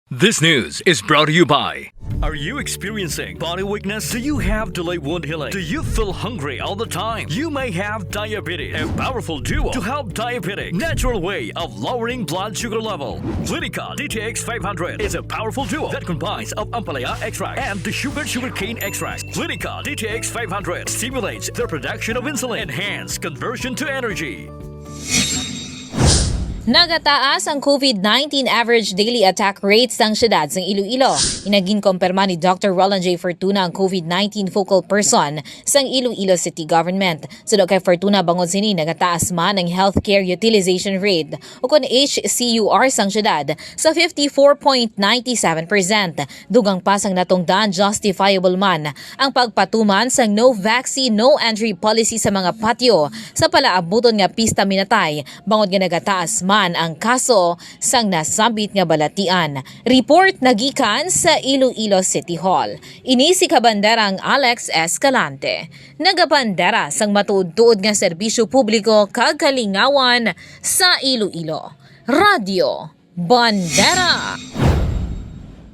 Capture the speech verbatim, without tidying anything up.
This news is brought to you by. Are you experiencing body weakness? Do you have delayed wound healing? Do you feel hungry all the time? You may have diabetes. A powerful duo to help diabetic natural way of lowering blood sugar level. Clinica D T X five hundred is a powerful duo that combines of ampalaya extract and the sugar sugarcane extract. Clinica D T X five hundred stimulates the production of insulin, enhance conversion to energy. Nagataas ang COVID nineteen average daily attack rate sang siyudad sang Iloilo. Inagin kompirma ni Doctor Roland J. Fortuna ang COVID nineteen focal person sang Iloilo City Government. Suno kay Fortuna, bangod sini nagataas man ang healthcare utilization rate o kon H C U R sang siyudad sa fifty-four point nine seven percent. Dugang pa sang natungdan, justifiable man ang pagpatuman sang no vaccine, no entry policy sa mga patio sa palaabuton nga pista minatay, bangod nga nagataas man ang kaso sang nasambit nga balatian. Report nagikan sa Iloilo City Hall. Ini si Kabanderang Alex Escalante, nagabandera sang matuod-tuod nga serbisyo publiko kag kalingawan sa Iloilo. Radyo Bandera.